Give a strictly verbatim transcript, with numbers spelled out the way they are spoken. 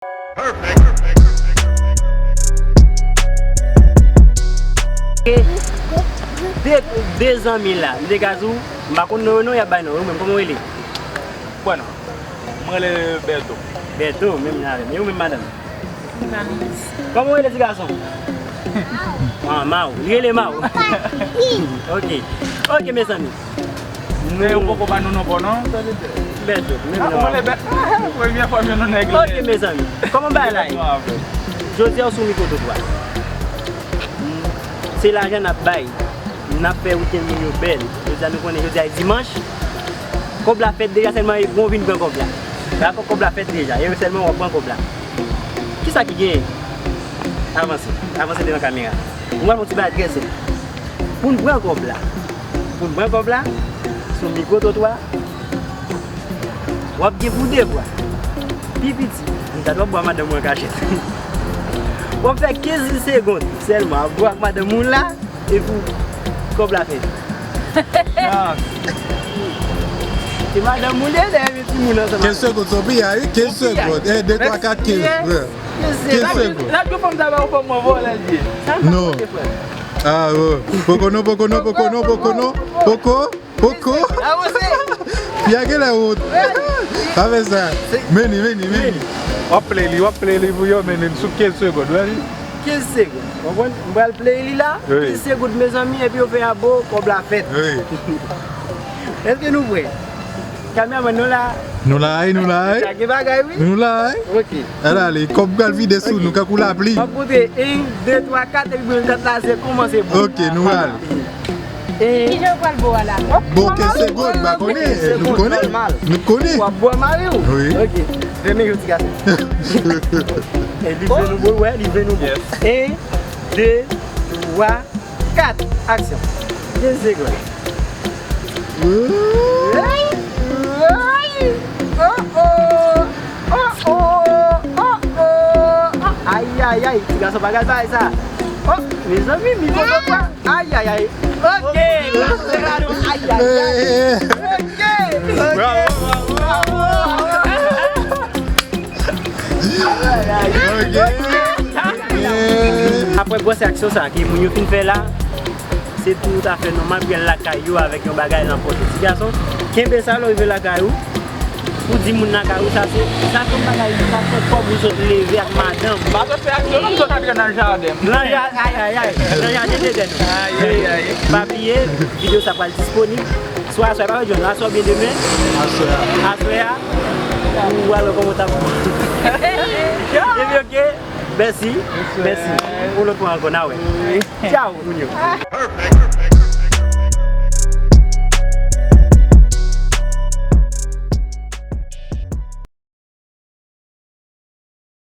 De, de zanmi la, m te ka di w, m pa konn non yo non, y ap bay non yo, men kòman w rele? Bwè non, mwen rele Bèto. Bèto, menm jan avè m. E ou menm, madanm? Kòman w rele, ti gason? Ah, Maw. Li rele Maw. Ok. Ok, mezanmi. E yo poko ba nou non pò non. Bèto, menm non. Premyè fwa m jwenn yon nèg. Ok, mezanmi. Kòman bagay la ye? Jodi a, w sou mikwo twotwa. Se lajan n ap bay. N ap fè wikenn moun yo bèl. Jodi a, nou konnen jodi a e dimanch. Kòb la fèt deja, sèlman e bon vin pran kòb la. La fòk kòb la fèt deja. E sèlman w ap pran kòb la. Kisa ki genyen? Avanse. Avanse devan kamera. Nou pral fè yon ti bagay trè senp. Pou n pran kòb la. Pou n pran kòb la, sou mikwo twotwa, w ap gen pou de vwa. Pi piti, m ta dwe bwè madanm mwen an kachèt. W ap fè kenz segonn sèlman ap bwè ak madanm ou la, epi kòb la fèt. Se madanm ou li ye, lè men timoun ansanm. Kenz segonn, se yon piyay, wi. Kenz segonn. E, de, twa, kat, kenz. Kenz segonn. Lè gwo fanm sa ba ou fanm mwen vòlè l ye. Non. Ah, oh. Poko non, poko non, poko non, poko non. Poko, poko. Fi a genlè wont. Pa fè sa. Mennen, mennen, mennen. W ap play li, w ap play li pou yo mennen sou kenz segonn, wi. Kenz segonn. Konprann? M pral play li la. Wi. Kenz segonn, mezanmi, epi yo fè abo, kòb la fèt. Wi. Èske nou prè? Kameramann, nou la? Nou la, wi, nou la, wi. Sa gen bagay, wi. Nou la, wi. Ok. Al ale, kòb pral vide sou nou, kankou lapli. M ap konte, en, de, twa, kat, epi bri kat la, se kòmanse bon. Ok, nou ale. E kijan yo pral bo a la? Bon, kenz segonn, m pa konnen. Nou konnen. Nou konnen. W ap bwè mari w? Wi. Ok. Renmen yo, ti gason. E li vle nou bo, wè, li vle nou bo. Yes. En, de, twa, kat, aksyon. Kenz segonn. Ay, ay, ay, ti gason pa ka bay sa. Oh, mezanmi, mi tonton pa. Ay, ay, ay. Ok, ay, ay, ay. Ok. Bravo, bravo. Ok. Apre gwòs aksyon sa ke moun yo fin fè la, se toutafè nòmal pou y al lakay yo avèk yon bagay nan pòch yo. Ti gason, kenbe sa lè w rive lakay ou, pou di moun lakay ou sa se, sa se yon bagay, sa se kòb ou sot leve ak madanm. Pa sot fè aksyon non, m sot antre nan jaden. Nan ja-, ay, ay, ay, nan jaden de tèt ou. Ay, ay, ay. Pa bliye, videyo sa pral disponib swa aswè, pa jwenn aswè oubyen demen. Aswè a. Aswè a, ou pral wè kòman w t ap. Epi ok, mèsi, mèsi. Yon lòt fwa ankò, n a wè. Tchao, moun yo.